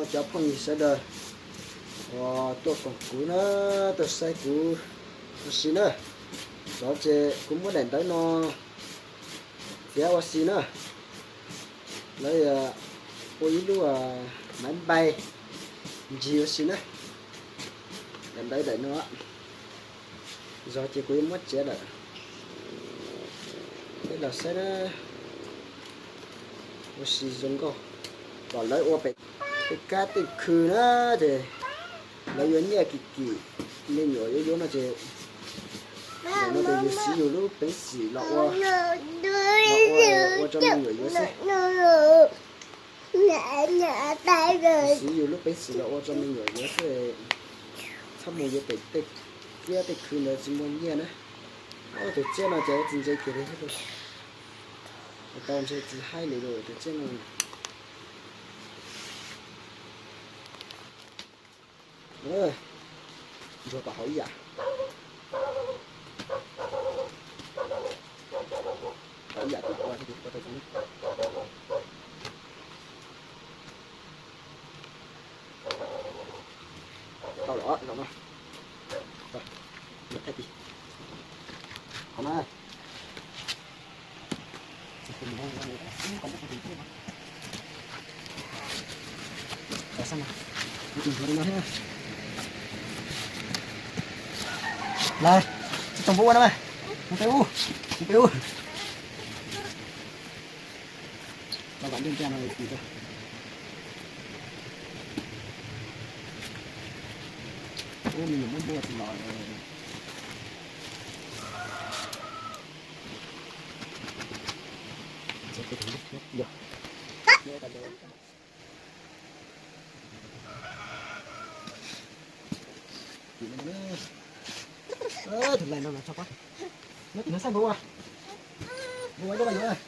Cov phooj ywg sawv daws uas tuaj koom kuv na, tuaj saib kuv ua si na, tov ces kuv muab daim ntawv no txiav ua si na, lawv ua ib lub maiv npai ncig ua si na. Daim ntawv daim no zog ces kuv yuav muab txiav lawm. Peb los saib na, ua si zoo nkauj, kom lawv ua pem tej kab tej khw na, ces lawv yuav nyiaj kim kim, me nyuam yuav yuav no ces, no ces yus siv yus lub peev xwm los ua, los ua, ua rau me nyuam yuav xwb. Siv yus lub peev xwm los ua rau me nyuam yuav xwb, txhob mus yuav pem tej kiab tej khw ntawd tsis muaj nyiaj na. Tus tsiaj no ces tsis ntse kiag li thiab. Tau ntshe tsis haib li tus tsiaj no. Ntsuag kom haus ib yam, haus ib yam kom ua thiab ua tau zoo. Tau lawm zaum no. Thaij ti, haus na. Lawv, tsis tau npua ua no mas, mus pem ub, mus pem ub. Tau kom ntiaj ntiaj no tim rau. Ub, me nyuam muab npua tsis los. Tus lais no los tso pab. Nyob tim no saib npua ua, npua ua coj los yuav.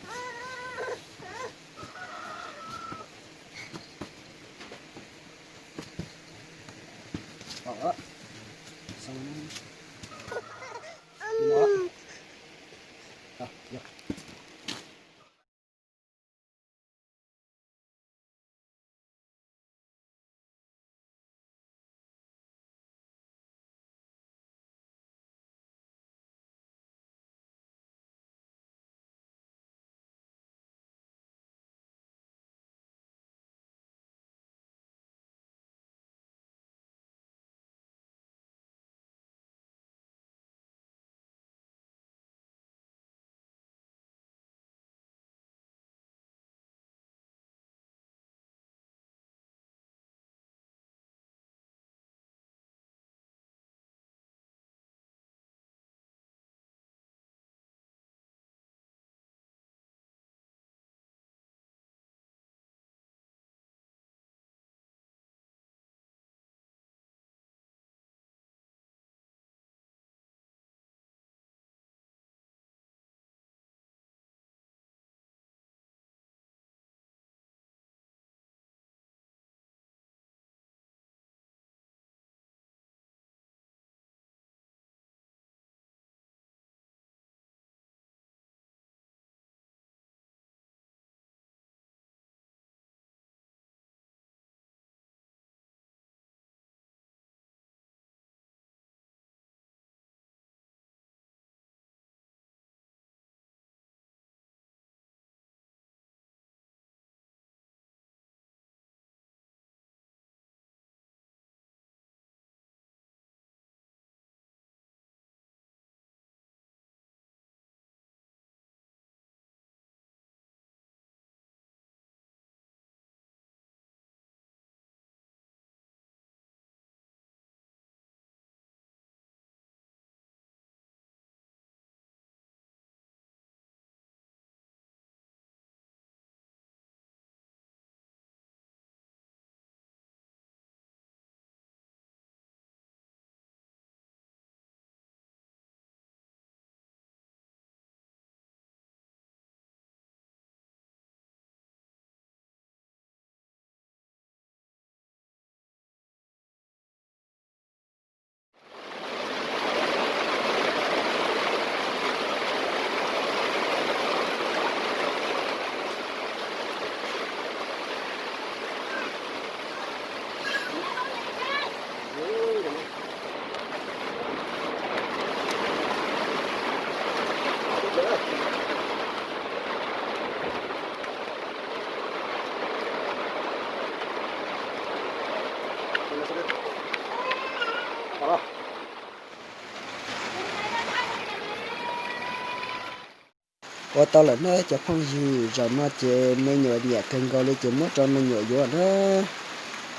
Ua tau lawm nawb cov phooj ywg, zaum no ces me nyuam nyiam kawg nkaus li ces muab rau me nyuam yuav na.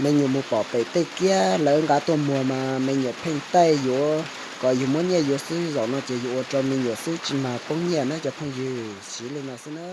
Me nyuam mus pom pem tej kiab lawv nqa tuaj muag mas me nyuam pheej taij yuav kom yus muab nyiaj yuav xwb, zaum no ces yus ua rau me nyuam xwb tsis mag poob nyiaj na cov phooj ywg, siv li no xwb na.